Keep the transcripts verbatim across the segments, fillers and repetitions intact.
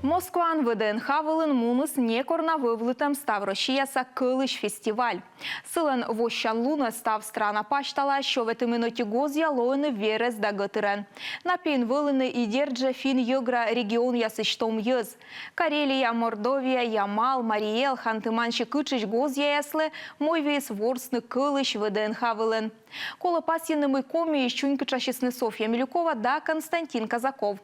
Москваын ВДНХ вылын муніс некор на вӧвлытӧм ставроссияса кӧлысь фестиваль. Сылӧн воссян лунӧ став страна пасьтала сё ветымын ӧти гозъя лоины верӧс да гӧтырӧн. На пиын вӧліны и дерт жӧ финн-йӧгра регионъясысь том йӧз. Карелия, Мордовия, Ямал, Марий Эл, Ханты-Манси кытшысь гозъяяслы мойвиис ворсны кӧлысь ВДНХ вылын. Колӧ пасйыны, мый Комиысь чунькытшасисны Софья Милюкова да Константин Казаков.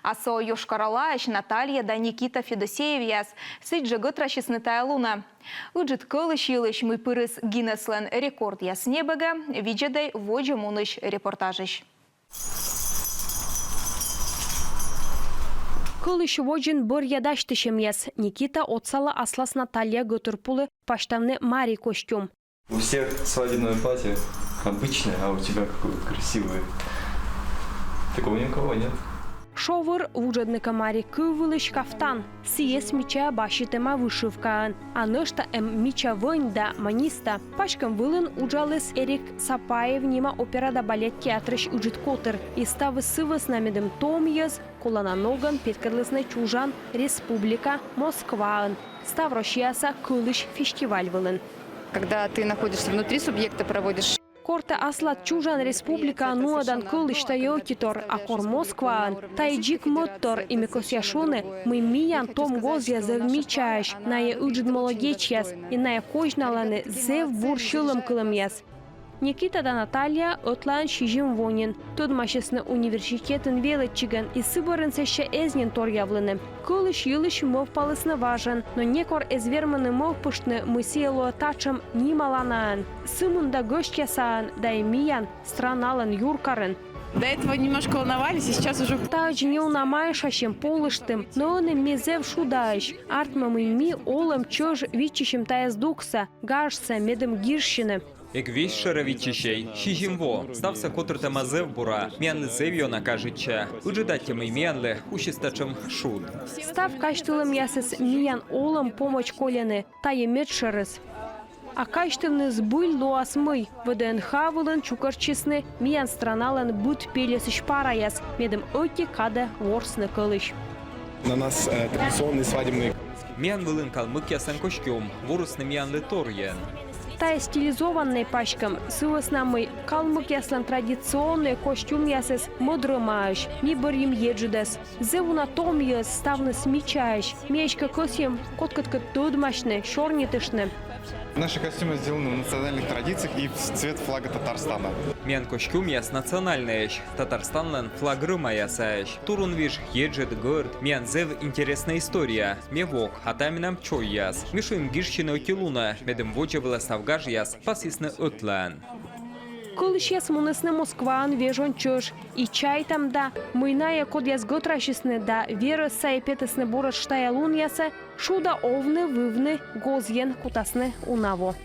А со Йошкар-Олаысь Наталья да Никита Федосеевъяс сідз жӧ гӧтрасисны тайӧ лунӧ. Ыджыд кӧлысь йылысь, мый пырис Гиннеслӧн рекордъяс небӧгӧ, видзӧдӧй водзӧ мунысь репортажысь. Кӧлысь водзын бӧръя дасьтысьӧмъяс. Никита отсалӧ аслас Наталья гӧтырпулы пасьтавны мари костюм. У всех свадебное платье обычное, а у тебя какое красивое. Такого ни у кого нет. Шовыр, вуджӧдны кӧ мари кыв вылысь, кафтан. Сійӧс мича баситӧма вышивкаӧн. А нӧшта эм мича вӧнь да маниста. Паськӧм вылын уджаліс Эрик Сапаев нима опера да балет театрысь ыджыд котыр. И ставыс сы вӧсна, медым том йӧз колана ногӧн петкӧдлісны чужан республика Москваын ставроссияса кӧлысь фестиваль вылын. Когда ты находишься внутри субъекта, проводишь... Кор тэ аслад чужан республикаын нуӧдан кӧлысь, тайӧ ӧтитор, а кор Москваын, тайӧ дзик мӧдтор. И ме кӧсъя шуны, мый миян том гозъя зэв мичаӧсь, найӧ ыджыд молодечьяс, и найӧ козьналӧны зэв бур сьӧлӧмкылӧмъяс. Никита да Наталья ӧтлаын сизим во нин. Тӧдмасисны университетын велӧдчигӧн и сы бӧрын сэсся эз нин торъявлыны. Кӧлысь йылысь мӧвпалісны важӧн, но некор эз вермыны мӧвпыштны, мый сійӧ лоӧ татшӧм нималанаӧн, сы мында гӧсьтъясаӧн да и миян страналӧн юркарын. До этого немножко волновались, и сейчас уже... Таӧдз неуна майшасим, полыштім, но ӧні ми зэв шудаӧсь. Артмӧ, мый ми, олӧм чӧж, виччысим тайӧ здуксӧ, гажсӧ, медым гижсьыны. Эг весьшӧрӧ виччысьӧй, сизим во. Ставсӧ котыртӧма зэв бура. Миянлы зэв ёна кажитчӧ. Ыджыд аттьӧ, мый миянлы усис татшӧм шуд. Став казьтылӧмъясыс миян олӧм помӧдз кольӧны, тайӧ медшӧрыс. А казьтывны збыль лоас мый. ВДНХ вылын чукӧртчисны миян страналӧн быд пельӧсысь параяс, медым ӧти кадӧ ворсны кӧлысь. На нас, э, традиционные свадебные... Миян вылын калмыкъяслӧн костюм, ворсны миянлы торйӧн. Тайӧ стилизованнӧй паськӧм, сы вӧсна мый калмыкъяслӧн традиционнӧй костюмъясыс мӧд рӧмаӧсь, ми бӧрйим еджыдӧс. Зэв уна том йӧз, ставныс мичаӧсь. Ми эськӧ кӧсйим кодкӧдкӧд тӧдмасьны, сёрнитыштны. Наши костюмы сделаны в национальных традициях и в цвет флага Татарстана. Миян костюмъяс национальнӧйӧсь, Татарстанлӧн флаг рӧмаясаӧсь. Турунвиж, еджыд, гӧрд, миян зэв интереснӧй история. Ме вок, а тайӧ менам чойяс. Ми шуим гижсьыны ӧти лунӧ, медым водзӧ вылӧ став гажъяс пасйисны ӧтлаын. Кӧлысьяс мунісны Москваын вежон чӧж. И чайтам да, мый найӧ, кодъяс гӧтрасисны да верӧс сайӧ петісны буретш тайӧ лунъясӧ, шуда овны-вывны гозйӧн кутасны уна во.